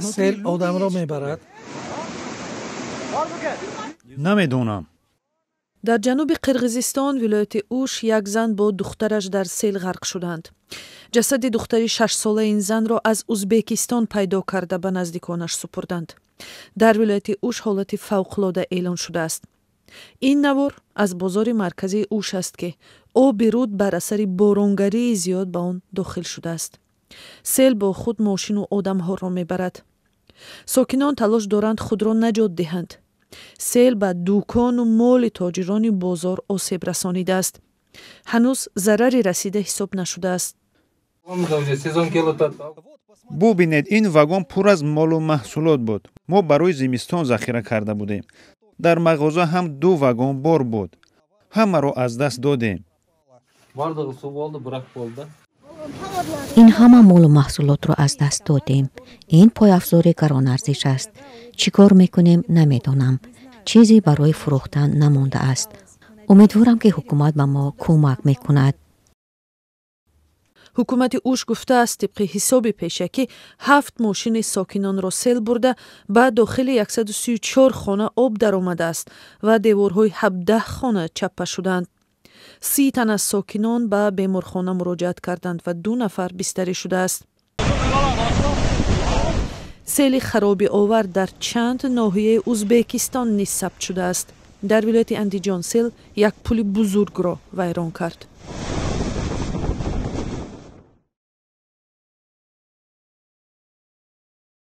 Сел одамро мебарад. Намедонам. Дар ҷануби Қирғизистон, вилояти Уш, як зан бо духтараш дар сел ғарқ шуданд. Ҷасади духтари 6-солаи ин занро аз Узбекистон пайдо карда, ба наздиконаш супурданд. Дар вилояти Уш ҳолати фавқулода эълон шудааст. Ин навор аз бозори марказии Уш аст, ки оби руд бар асари боронгарии зиёд ба он дохил шудааст. Сел бо худ мошину одамҳоро мебарад. Сокинон талош доранд худро наҷот диҳанд. Сел ба дукону моли тоҷирони бозор осеб расонидааст. Ҳанӯз зарари расида ҳисоб нашудааст. Бубинед, ин вагон пур аз молу маҳсулот буд. Мо барои зимистон захира карда будем. Дар мағоза ҳам ду вагон бор буд. Ҳамаро аз даст додем. Бардығы су болду, брак болду. Ин ҳама молу маҳсулотро аз даст додем. Ин пойафзори гаронарзиш аст. Чӣ кор мекунем, намедонам. Чизе барои фурӯхтан намондааст. Умедворам, ки ҳукумат ба мо кӯмак мекунад. Ҳукумати Уш гуфтааст, тибқи ҳисоби пешакӣ, ҳафт мошини сокинонро сел бурда, ба дохили 134 хона об даромадааст ва деворҳои 17 хона чаппа шуданд. 30 тан аз сокинон ба беморхона муроҷиат карданд ва ду нафар бистарӣ шудааст. Сели харобиовар дар чанд ноҳияи Узбекистон низ сабт шудааст. Дар вилояти Андиҷон сел як пули бузургро вайрон кард.